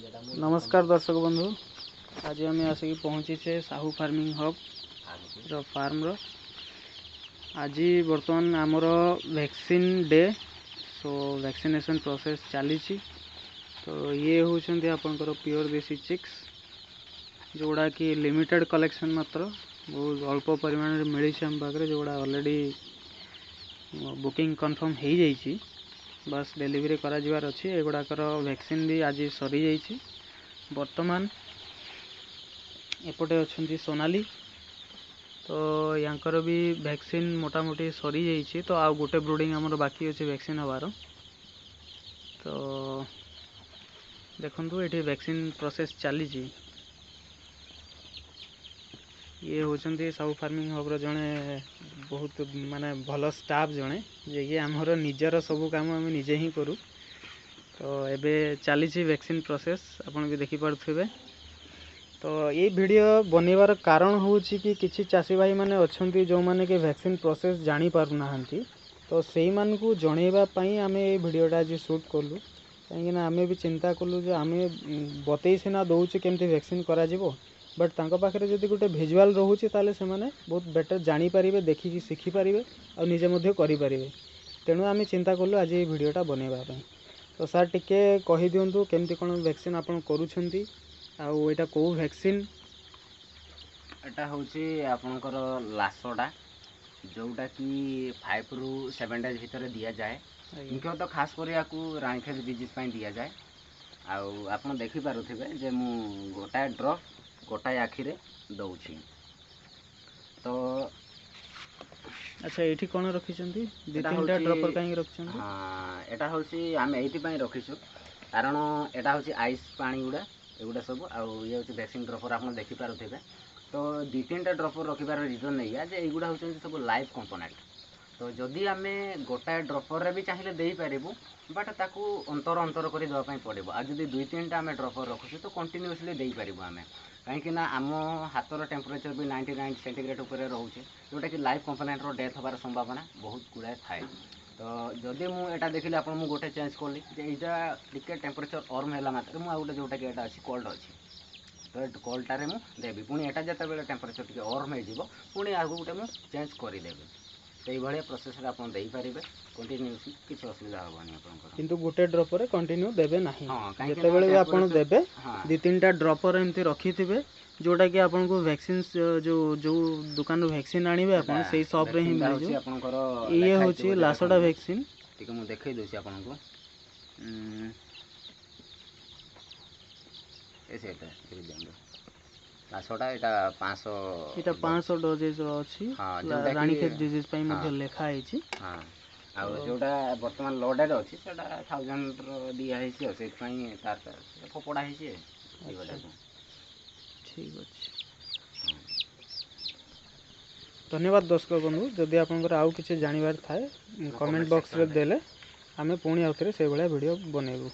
ନମସ୍କାର ଦର୍ଶକ ବନ୍ଧୁ, ଆଜି ଆମେ ଆସିକି ପହଞ୍ଚିଛେ ସାହୁ ଫାର୍ମିଂ ହବ୍ର ଫାର୍ମର। ଆଜି ବର୍ତ୍ତମାନ ଆମର vaccine day, so vaccination process ଚାଲିଛି। ତ ଇଏ ହେଉଛନ୍ତି ଆପଣଙ୍କର ପିଓର ଦେଶୀ ଚିକ୍ସ, ଯେଉଁଗୁଡ଼ାକି ଲିମିଟେଡ଼ କଲେକ୍ସନ୍, ମାତ୍ର ବହୁତ ଅଳ୍ପ ପରିମାଣରେ ମିଳିଛି ଆମ ପାଖରେ, ଯେଉଁଗୁଡ଼ା ଅଲରେଡ଼ି ବୁକିଂ କନଫର୍ମ ହେଇଯାଇଛି, ବାସ୍ ଡେଲିଭରି କରାଯିବାର ଅଛି। ଏଗୁଡ଼ାକର ଭ୍ୟାକ୍ସିନ୍ ବି ଆଜି ସରିଯାଇଛି। ବର୍ତ୍ତମାନ ଏପଟେ ଅଛନ୍ତି ସୋନାଲି, ତ ୟାଙ୍କର ବି ଭ୍ୟାକ୍ସିନ୍ ମୋଟାମୋଟି ସରିଯାଇଛି। ତ ଆଉ ଗୋଟେ ବ୍ରୁଡ଼ିଂ ଆମର ବାକି ଅଛି ଭ୍ୟାକ୍ସିନ୍ ହେବାର। ତ ଦେଖନ୍ତୁ, ଏଠି ଭ୍ୟାକ୍ସିନ୍ ପ୍ରୋସେସ୍ ଚାଲିଛି। ଇଏ ହେଉଛନ୍ତି ସାହୁ ଫାର୍ମିଂ ହବ୍ର ଜଣେ ବହୁତ ମାନେ ଭଲ ଷ୍ଟାଫ୍ ଜଣେ, ଯିଏକି ଆମର ନିଜର ସବୁ କାମ ଆମେ ନିଜେ ହିଁ କରୁ। ତ ଏବେ ଚାଲିଛି ଭ୍ୟାକ୍ସିନ୍ ପ୍ରୋସେସ୍, ଆପଣ ବି ଦେଖିପାରୁଥିବେ। ତ ଏଇ ଭିଡ଼ିଓ ବନେଇବାର କାରଣ ହେଉଛି କି କିଛି ଚାଷୀ ଭାଇମାନେ ଅଛନ୍ତି ଯେଉଁମାନେ କି ଭ୍ୟାକ୍ସିନ୍ ପ୍ରୋସେସ୍ ଜାଣିପାରୁନାହାନ୍ତି। ତ ସେଇମାନଙ୍କୁ ଜଣେଇବା ପାଇଁ ଆମେ ଏଇ ଭିଡ଼ିଓଟା ଆଜି ସୁଟ୍ କଲୁ, କାହିଁକିନା ଆମେ ବି ଚିନ୍ତା କଲୁ ଯେ ଆମେ ବତେଇ ସିନା ଦେଉଛୁ କେମିତି ଭ୍ୟାକ୍ସିନ୍ କରାଯିବ, ବଟ୍ ତାଙ୍କ ପାଖରେ ଯଦି ଗୋଟେ ଭିଜୁଆଲ୍ ରହୁଛି, ତାହେଲେ ସେମାନେ ବହୁତ ବେଟର୍ ଜାଣିପାରିବେ, ଦେଖିକି ଶିଖିପାରିବେ ଆଉ ନିଜେ ମଧ୍ୟ କରିପାରିବେ। ତେଣୁ ଆମେ ଚିନ୍ତା କଲୁ ଆଜି ଏଇ ଭିଡ଼ିଓଟା ବନେଇବା ପାଇଁ। ତ ସାର୍, ଟିକେ କହିଦିଅନ୍ତୁ କେମିତି କ'ଣ ଭ୍ୟାକ୍ସିନ୍ ଆପଣ କରୁଛନ୍ତି ଆଉ ଏଇଟା କେଉଁ ଭ୍ୟାକ୍ସିନ୍? ଏଟା ହେଉଛି ଆପଣଙ୍କର ଲାସୋଡା, ଯେଉଁଟାକି 5ରୁ 7 ଡେଜ୍ ଭିତରେ ଦିଆଯାଏ। ମୁଖ୍ୟତଃ ଖାସ କରି ୟାକୁ ରାଣୀକ୍ଷେତ ଡିଜିଜ୍ ପାଇଁ ଦିଆଯାଏ। ଆଉ ଆପଣ ଦେଖିପାରୁଥିବେ ଯେ ମୁଁ ଗୋଟାଏ ଡ୍ରପ୍ ଗୋଟାଏ ଆଖିରେ ଦେଉଛି ତ। ଆଚ୍ଛା, ଏଇଠି କ'ଣ ରଖିଛନ୍ତି? ଦୁଇ ତିନିଟା ଡ୍ରପର୍ କାହିଁକି ରଖିଛନ୍ତି? ହଁ, ଏଇଟା ହେଉଛି ଆମେ ଏଇଥିପାଇଁ ରଖିଛୁ କାରଣ ଏଇଟା ହେଉଛି ଆଇସ୍ ପାଣି ଗୁଡ଼ା ଏଗୁଡ଼ା ସବୁ, ଆଉ ଇଏ ହେଉଛି ଭ୍ୟାକ୍ସିନ୍ ଡ୍ରପର୍, ଆପଣ ଦେଖିପାରୁଥିବେ। ତ ଦୁଇ ତିନିଟା ଡ୍ରପର୍ ରଖିବାର ରିଜନ୍ ଏଇଆ ଯେ ଏଇଗୁଡ଼ା ହେଉଛନ୍ତି ସବୁ ଲାଇଭ୍ କମ୍ପୋନେଣ୍ଟ। ତ ଯଦି ଆମେ ଗୋଟାଏ ଡ୍ରପର୍ରେ ବି ଚାହିଁଲେ ଦେଇପାରିବୁ, ବଟ୍ ତାକୁ ଅନ୍ତର ଅନ୍ତର କରି ଦେବା ପାଇଁ ପଡ଼ିବ। ଆଉ ଯଦି ଦୁଇ ତିନିଟା ଆମେ ଡ୍ରପର୍ ରଖୁଛୁ, ତ କଣ୍ଟିନ୍ୟୁଅସଲି ଦେଇପାରିବୁ ଆମେ, କାହିଁକିନା ଆମ ହାତର ଟେମ୍ପରେଚର୍ ବି 99 ସେଣ୍ଟିଗ୍ରେଡ଼ ଉପରେ ରହୁଛି, ଯେଉଁଟାକି ଲାଇଭ୍ କମ୍ପୋନେଣ୍ଟର ଡେଥ୍ ହେବାର ସମ୍ଭାବନା ବହୁତ ଗୁଡ଼ାଏ ଥାଏ। ତ ଯଦି ମୁଁ ଏଇଟା ଦେଖିଲି ଆପଣ, ମୁଁ ଗୋଟେ ଚେଞ୍ଜ କଲି ଯେ ଏଇଟା ଟିକେ ଟେମ୍ପରେଚର୍ ୱାର୍ମ ହେଲା ମାତ୍ରେ ମୁଁ ଆଉ ଗୋଟେ, ଯେଉଁଟାକି ଏଇଟା ଅଛି କୋଲ୍ଡ ଅଛି, ତ ଏ କୋଲ୍ଡଟାରେ ମୁଁ ଦେବି। ପୁଣି ଏଇଟା ଯେତେବେଳେ ଟେମ୍ପରେଚର୍ ଟିକେ ୱାର୍ମ ହେଇଯିବ, ପୁଣି ଆଗକୁ ଗୋଟେ ମୁଁ ଚେଞ୍ଜ କରିଦେବି। ସେଇଭଳିଆ ପ୍ରୋସେସ୍ରେ ଆପଣ ଦେଇପାରିବେ କଣ୍ଟିନ୍ୟୁଅସଲି, କିଛି ଅସୁବିଧା ହେବନି ଆପଣଙ୍କର। କିନ୍ତୁ ଗୋଟେ ଡ୍ରପରେ କଣ୍ଟିନ୍ୟୁ ଦେବେ ନାହିଁ। ଯେତେବେଳେ ବି ଆପଣ ଦେବେ, ଦୁଇ ତିନିଟା ଡ୍ରପର୍ ଏମିତି ରଖିଥିବେ, ଯେଉଁଟାକି ଆପଣଙ୍କୁ ଭ୍ୟାକ୍ସିନ୍ ଯେଉଁ ଯେଉଁ ଦୋକାନରୁ ଭ୍ୟାକ୍ସିନ୍ ଆଣିବେ ଆପଣ, ସେଇ ସପ୍ରେ ହିଁ ମିଳିଯିବ। ଆପଣଙ୍କର ଇଏ ହେଉଛି ଲାସୋଡା ଭ୍ୟାକ୍ସିନ୍। ଟିକେ ମୁଁ ଦେଖେଇ ଦେଉଛି ଆପଣଙ୍କୁ। ଏ ସେଇଟା ଦିଅନ୍ତୁ, ଲାସୋଡା, ଏଇଟା 500। ଏଇଟା 500 ଡୋଜେଜ୍ର ଅଛି, ରାଣୀକ୍ଷେତ ଡିଜିଜ୍ ପାଇଁ ମଧ୍ୟ ଲେଖା ହେଇଛି। ହଁ, ଆଉ ଯେଉଁଟା ବର୍ତ୍ତମାନ ଲୋଡ଼େଡ଼ ଅଛି, ସେଇଟା 1000ର ଦିଆହେଇଛି, ଆଉ ସେଇଥିପାଇଁ ତାର ଫୋପଡ଼ା ହେଇଛି। ଠିକ୍ ଅଛି, ଧନ୍ୟବାଦ ଦର୍ଶକ ବନ୍ଧୁ। ଯଦି ଆପଣଙ୍କର ଆଉ କିଛି ଜାଣିବାର ଥାଏ, କମେଣ୍ଟ ବକ୍ସରେ ଦେଲେ ଆମେ ପୁଣି ଆଉ ଥରେ ସେଇଭଳିଆ ଭିଡ଼ିଓ ବନେଇବୁ।